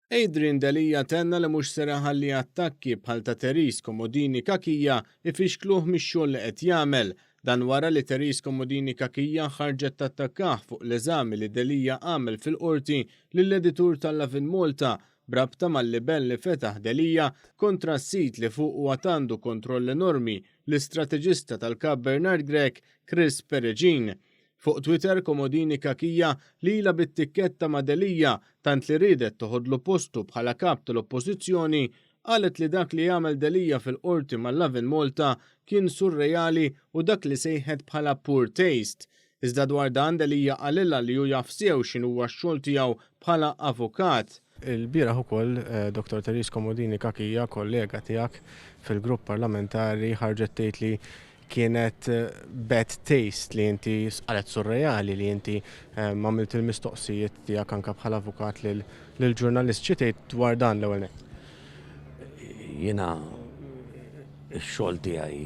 Adrian Delia tenna li mhux ser iħalli attakki bħal ta' Therese Comodini Cachia ifixkluh mix-xogħol li qed jagħmel. Dan wara li Therese Comodini Cachia ħarġet tattakkah fuq l-eżami li Delia għamel fil-Qorti lill-editur tal-Lovin Malta b'rabta mal-libell li fetaħ Delia kontra s-sit li fuqu għad għandu kontroll enormi l-istrateġista tal-Kap Bernard Grech, Chris Peregin. Fuq Twitter, Comodini Cachia li ilha bit-tikketta ma' Delia tant li riedet toħodlu postu bħala Kap tal-Oppożizzjoni, qalet li dak li għamel Delia fil-Qorti ma' Lovin Malta kien surreali u dak li sejħet bħala poor taste. Iżda dwar dan Delia qalilha li hu jaf sew x'inhuwa x-xogħol tiegħu bħala avukat. Ilbieraħ ukoll Dottor Therese Comodini Cachia, kollega tiegħek fil-grupp parlamentari, ħarġet tgħid li Kienet bad taste li inti, qalet surreali li inti għamilt il-mistoqsijiet tiegħek anke bħala avukat lill-ġurnalist. Xi tgħid dwar dan l-ewwel nett? Jiena x-xogħol tiegħi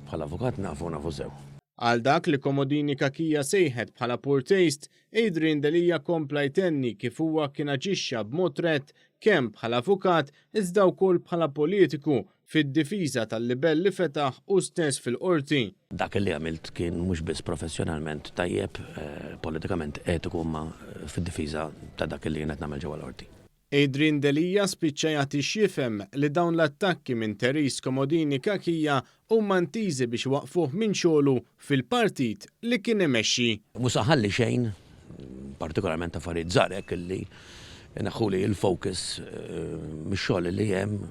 bħala avukat nafu nafu sew. Għal dak li Comodini Cachia sejħet bħala poor taste, Adrian Delia kompla jtenni kif huwa kien aġixxa b'mod rett kemm bħala avukat iżda wkoll bħala politiku fid-difiża tal-libell li fetaħ hu stess fil-Qorti. Dak li għamilt kien mhux biss professjonalment tajjeb, politikament etiku imma fid-difiża ta' dak li jien qed nagħmel ġewwa l-Qorti. Adrian Delia spiċċa jagħti x'jifhem li dawn l-attakki minn Therese Comodini Cachia huma intiżi biex iwaqqfuh minn xogħlu fil-partit li kien imexxi. Mhu se nħalli xejn, partikolarment affarijiet żgħar hekk illi jneħħuli l-focus mix-xogħol li hemm.